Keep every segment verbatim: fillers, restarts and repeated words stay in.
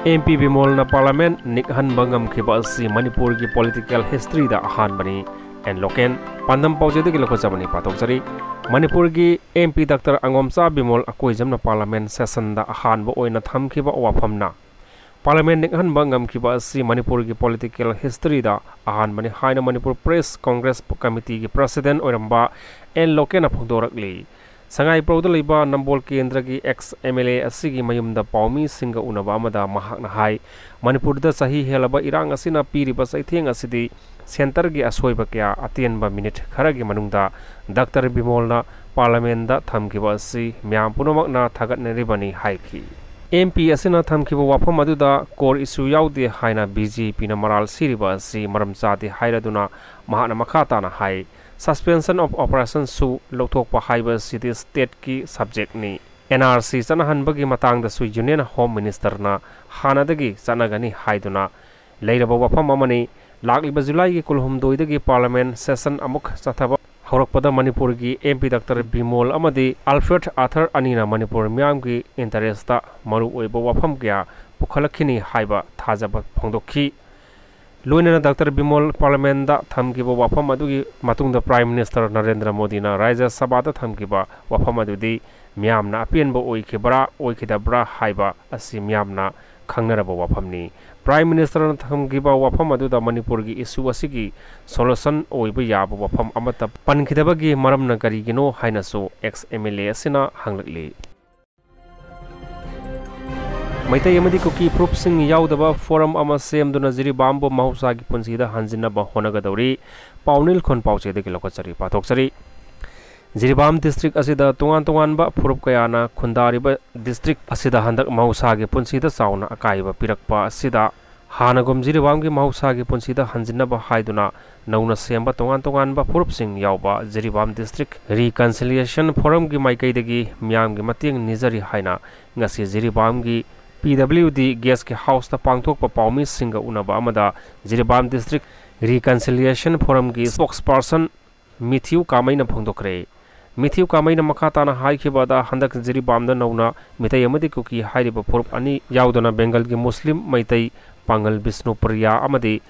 M P ꯕꯤꯃꯣꯜꯅ parliament ꯅꯤꯛꯍꯟꯕ ꯉꯝꯈꯤꯕ ꯑꯁꯤ ꯃꯅꯤꯄꯨꯔꯒꯤ political ꯍꯤꯁꯇ꯭ꯔꯤꯗ ꯑꯍꯥꯟꯕꯅꯤ꯫ And local, ꯄꯥꯟꯗꯝ ꯄꯥꯎꯖꯦꯗꯒꯤ ꯂꯧꯈꯠꯆꯕꯅꯤ, ꯄꯥꯊꯣꯛꯆꯔꯤ꯫ ꯃꯅꯤꯄꯨꯔꯒꯤ M P doctor ꯑꯉꯣꯝꯆꯥ Bimol ꯑꯀꯣꯏꯖꯝꯅ parliament ꯁꯦꯁꯟꯗ ꯑꯍꯥꯟꯕ ꯑꯣꯏꯅ ꯊꯝꯈꯤꯕ ꯋꯥꯐꯝꯅ ꯄꯥꯔꯂꯤꯌꯥꯃꯦꯟꯠ ꯅꯤꯛꯍꯟꯕ ꯉꯝꯈꯤꯕ ꯑꯁꯤ ꯃꯅꯤꯄꯨꯔꯒꯤ ꯄꯣꯂꯤꯇꯤꯀꯦꯜ ꯍꯤꯁꯇ꯭ꯔꯤꯗ ꯑꯍꯥꯟꯕꯅꯤ ꯍꯥꯏꯅ ꯃꯅꯤꯄꯨꯔ ꯄ꯭ꯔꯦꯁ ꯀꯣꯡꯒ꯭ꯔꯦꯁ ꯀꯃꯤꯇꯤꯒꯤ ꯄ꯭ꯔꯁꯤꯗꯦꯟꯠ ꯑꯣꯏꯔꯝꯕ ꯑꯦꯟ ꯂꯣꯀꯦꯟꯅ ꯐꯣꯡꯗꯣꯔꯛꯂꯤ꯫ ꯁꯉꯥꯏꯄ꯭ꯔꯧꯗ ꯂꯩꯕ ꯅꯝꯕꯣꯜ ꯀꯦꯟꯗ꯭ꯔꯒꯤ ꯑꯦꯛꯁ ꯑꯦꯝ ꯑꯦꯜ ꯑꯦ ꯑꯁꯤꯒꯤ ꯃꯌꯨꯝꯗ ꯄꯥꯎꯃꯤꯁꯤꯡꯒ ꯎꯅꯕ ꯑꯃꯗ ꯃꯍꯥꯛꯅ ꯍꯥꯏ, ꯃꯅꯤꯄꯨꯔꯗ ꯆꯍꯤ ꯍꯦꯜꯂꯕ ꯏꯔꯥꯡ ꯑꯁꯤꯅ ꯄꯤꯔꯤꯕ ꯆꯩꯊꯦꯡ ꯑꯁꯤꯗꯤ ꯁꯦꯟꯇꯔꯒꯤ ꯑꯁꯣꯏꯕ ꯀꯌꯥ ꯑꯇꯦꯟꯕ ꯃꯤꯅꯤꯠ ꯈꯔꯒꯤ ꯃꯅꯨꯡꯗ ꯗꯥꯛꯇꯔ ꯕꯤꯃꯣꯜꯅ ꯄꯥꯔꯂꯤꯌꯥꯃꯦꯟꯠꯗ ꯊꯝꯈꯤꯕ ꯑꯁꯤ ꯃꯤꯌꯥꯝ ꯄꯨꯝꯅꯃꯛꯅ ꯊꯥꯒꯠꯅꯔꯤꯕꯅꯤ ꯍꯥꯏꯈꯤ꯫ ꯑꯦꯝ ꯄꯤ ꯑꯁꯤꯅ ꯊꯝꯈꯤꯕ ꯋꯥꯐꯝ ꯑꯗꯨꯗ core issue ꯌꯥꯎꯗꯦ ꯍꯥꯏꯅ ꯕꯤ ꯖꯦ ꯄꯤꯅ ꯃꯔꯥꯜ ꯁꯤꯔꯤꯕ ꯑꯁꯤ ꯃꯔꯝ ꯆꯥꯗꯦ ꯍꯥꯏꯔꯗꯨꯅ ꯃꯍꯥꯛꯅ ꯃꯈꯥ ꯇꯥꯅ ꯍꯥꯏ, Suspension of Operations ꯁꯨ ꯂꯧꯊꯣꯛꯄ ꯍꯥꯏꯕ ꯑꯁꯤꯗꯤ state ꯀꯤ subject ꯅꯤ꯫ ꯑꯦꯟ ꯑꯥꯔ ꯁꯤ ꯆꯠꯅꯍꯟꯕꯒꯤ ꯃꯇꯥꯡꯗꯁꯨ Union Home Minister ꯅ ꯍꯥꯟꯅꯗꯒꯤ ꯆꯠꯅꯒꯅꯤ ꯍꯥꯏꯗꯨꯅ ꯂꯩꯔꯕ ꯋꯥꯐꯝ ꯑꯃꯅꯤ꯫ ꯂꯥꯛꯂꯤꯕ ꯖꯨꯂꯥꯏꯒꯤ ꯀꯨꯟꯍꯨꯝꯗꯣꯏꯗꯒꯤ ꯄꯥꯔꯂꯤꯌꯥꯃꯦꯟꯠ ꯁꯦꯁꯟ ꯑꯃꯨꯛ ꯆꯠꯊꯕ ꯍꯧꯔꯛꯄꯗ ꯃꯅꯤꯄꯨꯔꯒꯤ ꯑꯦꯝ ꯄꯤ ꯗꯥꯛꯇꯔ ꯕꯤꯃꯣꯜ ꯑꯃꯗꯤ ꯑꯜꯐ꯭ꯔꯦꯗ ꯑꯥꯔꯊꯔ ꯑꯅꯤꯅ ꯃꯅꯤꯄꯨꯔ ꯃꯤꯌꯥꯝꯒꯤ interest ꯇ ꯃꯔꯨꯑꯣꯏꯕ ꯋꯥꯐꯝ ꯀꯌꯥ ꯄꯨꯈꯠꯂꯛꯈꯤꯅꯤ ꯍꯥꯏꯕ ꯊꯥꯖꯕ ꯐꯣꯡꯗꯣꯛꯈꯤ꯫ ꯂꯣꯏꯅꯅ ꯗꯥꯛꯇꯔ ꯕꯤꯃꯣꯜ ꯄꯥꯔꯂꯤꯌꯥꯃꯦꯟꯠꯗ ꯊꯝꯈꯤꯕ ꯋꯥꯐꯝ ꯑꯗꯨꯒꯤ ꯃꯇꯨꯡꯗ Prime Minister ꯅꯔꯦꯟꯗ꯭ꯔ ꯃꯣꯗꯤꯅ ꯔꯥꯖ꯭ꯌ ꯁꯚꯥꯗ ꯊꯝꯈꯤꯕ ꯋꯥꯐꯝ ꯑꯗꯨꯗꯤ ꯃꯤꯌꯥꯝꯅ ꯑꯄꯦꯟꯕ ꯑꯣꯏꯈꯤꯕ꯭ꯔꯥ, ꯑꯣꯏꯈꯤꯗꯕ꯭ꯔꯥ ꯍꯥꯏꯕ ꯑꯁꯤ ꯃꯤꯌꯥꯝꯅ ꯈꯪꯅꯔꯕ ꯋꯥꯐꯝꯅꯤ꯫ Prime Minister ꯅ ꯊꯝꯈꯤꯕ ꯋꯥꯐꯝ ꯑꯗꯨꯗ ꯃꯅꯤꯄꯨꯔꯒꯤ issue ꯑꯁꯤꯒꯤ solution ꯑꯣꯏꯕ ꯌꯥꯕ ꯋꯥꯐꯝ ꯑꯃꯠꯇ ꯄꯟꯈꯤꯗꯕꯒꯤ ꯃꯔꯝꯅ ꯀꯔꯤꯒꯤꯅꯣ ꯍꯥꯏꯅꯁꯨ ꯑꯦꯛꯁ ꯑꯦꯝ ꯑꯦꯜ ꯑꯦ ꯑꯁꯤꯅ ꯍꯪꯂꯛꯂꯤ꯫ ꯃꯩꯇꯩ ꯑꯃꯗꯤ ꯀꯨꯀꯤ ꯐꯨꯔꯨꯞꯁꯤꯡ ꯌꯥꯎꯗꯕ forum ꯑꯃ ꯁꯦꯝꯗꯨꯅ ꯖꯤꯔꯤꯕꯥꯝꯕꯨ ꯃꯍꯧꯁꯥꯒꯤ ꯄꯨꯟꯁꯤꯗ ꯍꯟꯖꯤꯟꯅꯕ ꯍꯣꯠꯅꯒꯗꯧꯔꯤ꯫ ꯄꯥꯎꯅꯤꯜ ꯈꯣꯟ ꯄꯥꯎꯆꯦꯗꯒꯤ ꯂꯧꯈꯠꯆꯔꯤ, ꯄꯥꯊꯣꯛꯆꯔꯤ꯫ ꯖꯤꯔꯤꯕꯥꯝ district ꯑꯁꯤꯗ ꯇꯣꯉꯥꯟ ꯇꯣꯉꯥꯟꯕ ꯐꯨꯔꯨꯞ ꯀꯌꯥꯅ ꯈꯨꯟꯗꯥꯔꯤꯕ district ꯑꯁꯤꯗ ꯍꯟꯗꯛ ꯃꯍꯧꯁꯥꯒꯤ ꯄꯨꯟꯁꯤꯗ ꯆꯥꯎꯅ ꯑꯀꯥꯏꯕ ꯄꯤꯔꯛꯄ ꯑꯁꯤꯗ ꯍꯥꯟꯅꯒꯨꯝ ꯖꯤꯔꯤꯕꯥꯝꯒꯤ ꯃꯍꯧꯁꯥꯒꯤ ꯄꯨꯟꯁꯤꯗ ꯍꯟꯖꯤꯟꯅꯕ ꯍꯥꯏꯗꯨꯅ ꯅꯧꯅ ꯁꯦꯝꯕ ꯇꯣꯉꯥꯟ ꯇꯣꯉꯥꯟꯕ ꯐꯨꯔꯨꯞꯁꯤꯡ ꯌꯥꯎꯕ ꯖꯤꯔꯤꯕꯥꯝ District Reconciliation Forum ꯒꯤ ꯃꯥꯏꯀꯩꯗꯒꯤ ꯃꯤꯌꯥꯝꯒꯤ ꯃꯇꯦꯡ ꯅꯤꯖꯔꯤ ꯍꯥꯏꯅ ꯉꯁꯤ ꯖꯤꯔꯤꯕꯥꯝꯒꯤ P W D Guest House ꯇ ꯄꯥꯡꯊꯣꯛꯄ ꯄꯥꯎꯃꯤꯁꯤꯡꯒ ꯎꯅꯕ ꯑꯃꯗ ꯖꯤꯔꯤꯕꯥꯝ District Reconciliation Forum ꯒꯤ spokesperson ꯃꯤꯊꯤꯌꯨ ꯀꯥꯃꯩꯅ ꯐꯣꯡꯗꯣꯛꯈ꯭ꯔꯦ꯫ ꯃꯤꯊꯤꯎ ꯀꯥꯃꯩꯅ ꯃꯈꯥ ꯇꯥꯅ ꯍꯥꯏꯈꯤꯕꯗ, ꯍꯟꯗꯛ ꯖꯤꯔꯤꯕꯥꯝꯗ ꯅꯧꯅ ꯃꯤꯇꯩ ꯑꯃꯗꯤ ꯀꯨꯀꯤ ꯍꯥꯏꯔꯤꯕ ꯐꯨꯔꯨꯞ ꯑꯅꯤ ꯌꯥꯎꯗꯨꯅ ꯕꯦꯡꯒꯜꯒꯤ ꯃꯨꯁꯂꯤꯝ, ꯃꯩꯇꯩ, ꯄꯥꯡꯒꯜ, ꯕꯤꯁꯅꯨꯄ꯭ꯔꯤꯌꯥ ꯑꯃꯗꯤ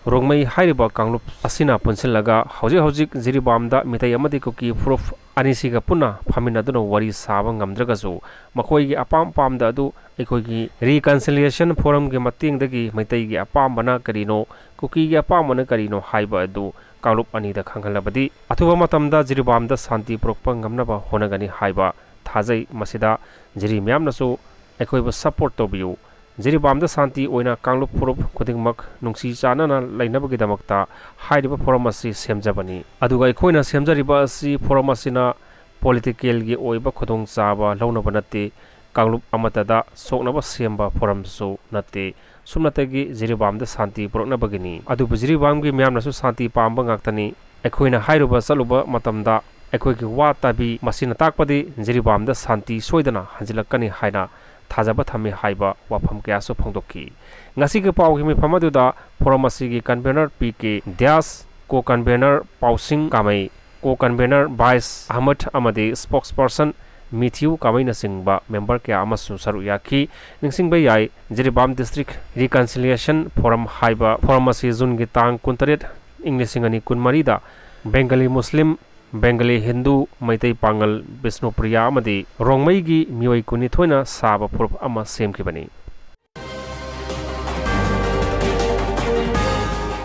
ꯔꯣꯡꯃꯩ ꯍꯥꯏꯔꯤꯕ ꯀꯥꯡꯂꯨꯞ ꯑꯁꯤꯅ ꯄꯨꯟꯁꯤꯜꯂꯒ ꯍꯧꯖꯤꯛ ꯍꯧꯖꯤꯛ ꯖꯤꯔꯤꯕꯥꯝꯗ ꯃꯤꯇꯩ ꯑꯃꯗꯤ ꯀꯨꯀꯤ ꯐꯨꯔꯨꯞ ꯑꯅꯤꯁꯤꯒ ꯄꯨꯟꯅ ꯐꯝꯃꯤꯟꯅꯗꯨꯅ ꯋꯥꯔꯤ ꯁꯥꯕ ꯉꯝꯗ꯭ꯔꯒꯁꯨ, ꯃꯈꯣꯏꯒꯤ ꯑꯄꯥꯝ ꯄꯥꯝꯗ ꯑꯗꯨ ꯑꯩꯈꯣꯏꯒꯤ ꯔꯤꯀꯟꯁꯤꯂꯤꯌꯦꯁꯟ ꯐꯣꯔꯝꯒꯤ ꯃꯇꯦꯡꯗꯒꯤ ꯃꯩꯇꯩꯒꯤ ꯑꯄꯥꯝꯕꯅ ꯀꯔꯤꯅꯣ, ꯀꯨꯀꯤꯒꯤ ꯑꯄꯥꯝꯕꯅ ꯀꯔꯤꯅꯣ ꯍꯥꯏꯕ ꯑꯗꯨ ꯀꯥꯡꯂꯨꯞ ꯑꯅꯤꯗ ꯈꯪꯍꯜꯂꯕꯗꯤ, ꯑꯊꯨꯕ ꯃꯇꯝꯗ ꯖꯤꯔꯤꯕꯥꯝꯗ ꯁꯥꯟꯇꯤ ꯄꯨꯔꯛꯄ ꯉꯝꯅꯕ ꯍꯣꯠꯅꯒꯅꯤ ꯍꯥꯏꯕ ꯊꯥꯖꯩ꯫ ꯃꯁꯤꯗ ꯖꯤꯔꯤ ꯃꯤꯌꯥꯝꯅꯁꯨ ꯑꯩꯈꯣꯏꯕꯨ ꯁꯄꯣꯔꯠ ꯇꯧꯕꯤꯌꯨ꯫ ꯖꯤꯔꯤꯕꯥꯝꯗ ꯁꯥꯟꯇꯤ ꯑꯣꯏꯅ ꯀꯥꯡꯂꯨꯞ ꯐꯨꯔꯨꯞ ꯈꯨꯗꯤꯡꯃꯛ ꯅꯨꯡꯁꯤ ꯆꯥꯟꯅꯅ ꯂꯩꯅꯕꯒꯤꯗꯃꯛꯇ ꯍꯥꯏꯔꯤꯕ ꯐꯣꯔꯝ ꯑꯁꯤ ꯁꯦꯝꯖꯕꯅꯤ꯫ ꯑꯗꯨꯒ ꯑꯩꯈꯣꯏꯅ ꯁꯦꯝꯖꯔꯤꯕ ꯑꯁꯤ, ꯐꯣꯔꯝ ꯑꯁꯤꯅ ꯄꯣꯂꯤꯇꯤꯀꯦꯜꯒꯤ ꯑꯣꯏꯕ ꯈꯨꯗꯣꯡꯆꯥꯕ ꯂꯧꯅꯕ ꯅꯠꯇꯦ, ꯀꯥꯡꯂꯨꯞ ꯑꯃꯠꯇꯗ ꯁꯣꯛꯅꯕ ꯁꯦꯝꯕ ꯐꯣꯔꯝꯁꯨ ꯅꯠꯇꯦ꯫ ꯁꯨꯞꯅꯇꯒꯤ ꯖꯤꯔꯤꯕꯥꯝꯗ ꯁꯥꯟꯇꯤ ꯄꯨꯔꯛꯅꯕꯒꯤꯅꯤ꯫ ꯑꯗꯨꯕꯨ ꯖꯤꯔꯤꯕꯥꯝꯒꯤ ꯃꯤꯌꯥꯝꯅꯁꯨ ꯁꯥꯟꯇꯤ ꯄꯥꯝꯕ ꯉꯥꯛꯇꯅꯤ꯫ ꯑꯩꯈꯣꯏꯅ ꯍꯥꯏꯔꯨꯕ ꯆꯠꯂꯨꯕ ꯃꯇꯝꯗ ꯑꯩꯈꯣꯏꯒꯤ ꯋꯥ ꯇꯥꯕꯤ, ꯃꯁꯤꯅ ꯇꯥꯛꯄꯗꯤ ꯖꯤꯔꯤꯕꯥꯝꯗ ꯁꯥꯟꯇꯤ ꯁꯣꯏꯗꯅ ꯍꯟꯖꯤꯜꯂꯛꯀꯅꯤ ꯍꯥꯏꯅ ꯊꯥꯖꯕ ꯊꯝꯃꯤ ꯍꯥꯏꯕ ꯋꯥꯐꯝ ꯀꯌꯥꯁꯨ ꯐꯣꯡꯗꯣꯛꯈꯤ꯫ ꯉꯁꯤꯒꯤ ꯄꯥꯎꯒꯤ ꯃꯤꯐꯝ ꯑꯗꯨꯗ ꯐꯣꯔꯝ ꯑꯁꯤꯒꯤ ꯀꯟꯚꯦꯅꯔ ꯄꯤ ꯀꯦ ꯗ꯭ꯌꯥꯁ, ꯀꯣ ꯀꯟꯚꯦꯅꯔ ꯄꯥꯎꯁꯤꯡ ꯀꯥꯃꯩ, ꯀꯣ ꯀꯟꯚꯦꯅꯔ ꯚꯥꯏꯁ ꯑꯍꯃꯗ ꯑꯃꯗꯤ ꯁ꯭ꯄꯣꯛꯁꯄꯔꯁꯟ ꯃꯤꯊꯤꯌꯨ ꯀꯥꯃꯩꯅꯆꯤꯡꯕ ꯃꯦꯝꯕꯔ ꯀꯌꯥ ꯑꯃꯁꯨ ꯁꯔꯨꯛ ꯌꯥꯈꯤ꯫ ꯅꯤꯡꯁꯤꯡꯕ ꯌꯥꯏ, ꯖꯤꯔꯤꯕꯥꯝ ꯗꯤꯁꯇ꯭ꯔꯤꯛ ꯔꯤꯀꯟꯁꯤꯂꯤꯌꯦꯁꯟ ꯐꯣꯔꯝ ꯍꯥꯏꯕ ꯐꯣꯔꯝ ꯑꯁꯤ ꯖꯨꯟꯒꯤ ꯇꯥꯡ ꯀꯨꯟꯇꯔꯦꯠ, ꯏꯪ ꯂꯤꯁꯤꯡ ꯑꯅꯤ ꯀꯨꯟꯃꯔꯤꯗ ꯕꯦꯡꯒꯂꯤ ꯃꯨꯁꯂꯤꯝ, ꯕꯦꯡꯒꯂꯤ ꯍꯤꯟꯗꯨ, ꯃꯩꯇꯩ ꯄꯥꯉꯜ, ꯕꯤꯁꯅꯨꯄ꯭ꯔꯤꯌꯥ ꯑꯃꯗꯤ ꯔꯣꯡꯃꯩꯒꯤ ꯃꯤꯑꯣꯏ ꯀꯨꯟꯅꯤꯊꯣꯏꯅ ꯁꯥꯕ ꯐꯨꯔꯨꯞ ꯑꯃ ꯁꯦꯝꯈꯤꯕꯅꯤ꯫